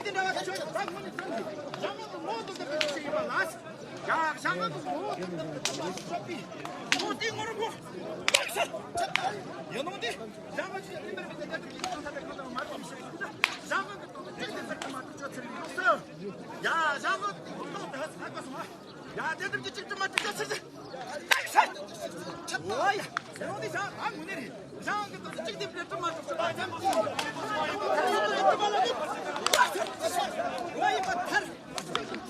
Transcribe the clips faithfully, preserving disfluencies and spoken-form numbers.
དེ་འདྲ་བ་ཆོས་ད་ངོ་ནས་ཐོན་ཏེ་ཞང་ངོ་གི་ངོ་བོ་དོན་དམ་པའི་ཆོས་ཡིན་པ་ལ། ཡ་ཞང་ངོ་གི་ངོ་བོ་དོན་དམ་པའི་ཆོས་ཡིན་པ་ལ་ཆོས་པའི་ངོ་དེ་ངོ་རུ་ངོ་ཡོད་ནོ་དེ་ཞང་ངོ་ཆོས་ཡིན་པར་མི་དེ་དེ་དེ་དེ་དེ་དེ་དེ་དེ་མ་རེད་ཞེས་ཞང་ངོ་གི་དོན་དེ་གཅིག་དེ་ཚར་གི་མ་གཏོགས་ཆོས་ཚར་གི་ཡོད་སོ། ཡ་ཞང་ངོ་གི་དོན་དེ་ཧ་ཧ་གོ་སོང་ཨ། ཡ་དེ་དེ་དེ་གཅིག་དེ་མ་གཏོགས་ཆོས་ཚར་གི། ཨོ་ཡ། ཡང་འདི་ཞང་ཨ་ངུ་ནེ་རེད། ཞང་གི་ཏོག་ཙམ་གཅིག་དེ་འདྲ་དྲི་མ་འགྲོ་ཤོག་ཨ་ཅང་གི་ཏོག་ཙམ་དྲི་མ་ལ་གི། ཨོ་ཡ་ཡིན་པ་ཐར། ཡ་གཅིག་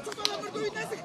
ཚོགས་པ་ལ་མི་འགྲོ་ཡིན་ན་ཟིག